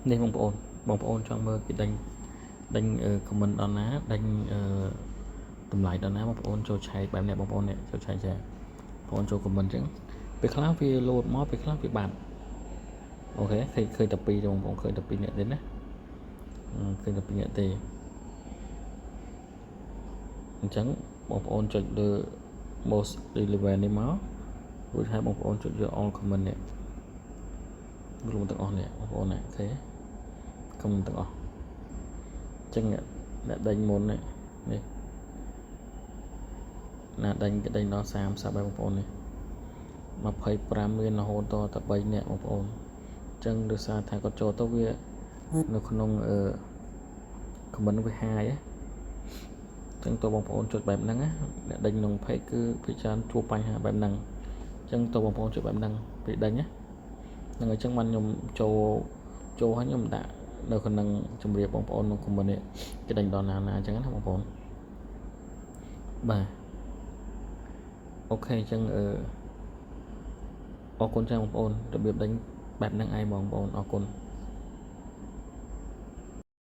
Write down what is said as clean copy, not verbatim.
នេះបងប្អូនបងប្អូនចង់មើលគេដេញដេញ comment ដល់ណាដេញអឺតម្លៃដល់ណាបងប្អូនចូលឆែកបែបនេះបងប្អូននេះចូលឆែកចាបងប្អូនចូល comment អញ្ចឹងពេលខ្លះវាលោតមកពេលខ្លះវាបាត់OK ឃើញឃើញតែពីរទេបងប្អូនឃើញតែពីរនាក់ទេណាឃើញតែពីរនាក់ទេអញ្ចឹងបងប្អូនចុចលើ most relevant នេះមករួចហើយបងប្អូនចុចយក all comment នេះរួមទាំងអស់នេះបងប្អូនណាOK comment ទាំងអស់អញ្ចឹងអ្នកអ្នកដេញមុននេះនេះណាដេញគេដេញដល់30ហើយបងប្អូននេះ25មានរហូតដល់តែ3នាក់បងប្អូនអញ្ចឹងដោយសារថាគាត់ចូលទៅវានៅក្នុងអឺ comment វាហាយអញ្ចឹងតើបងប្អូនចុចបែបហ្នឹងណាអ្នកដេញក្នុង page គឺភាគច្រើនជួបបញ្ហាបែបហ្នឹងអញ្ចឹងតើបងប្អូនចុចបែបហ្នឹងពេលដេញណាហ្នឹងអញ្ចឹងបានខ្ញុំចូលចូលឲ្យខ្ញុំដាក់នៅក្នុងជំរាបបងប្អូនក្នុង comment នេះគេដេញដល់ណាណាអញ្ចឹងណាបងប្អូនបាទ OK អញ្ចឹងអឺអរគុណច្រើនបងប្អូនរបៀបដេញបែបហ្នឹងឯងបងប្អូនអរគុណ។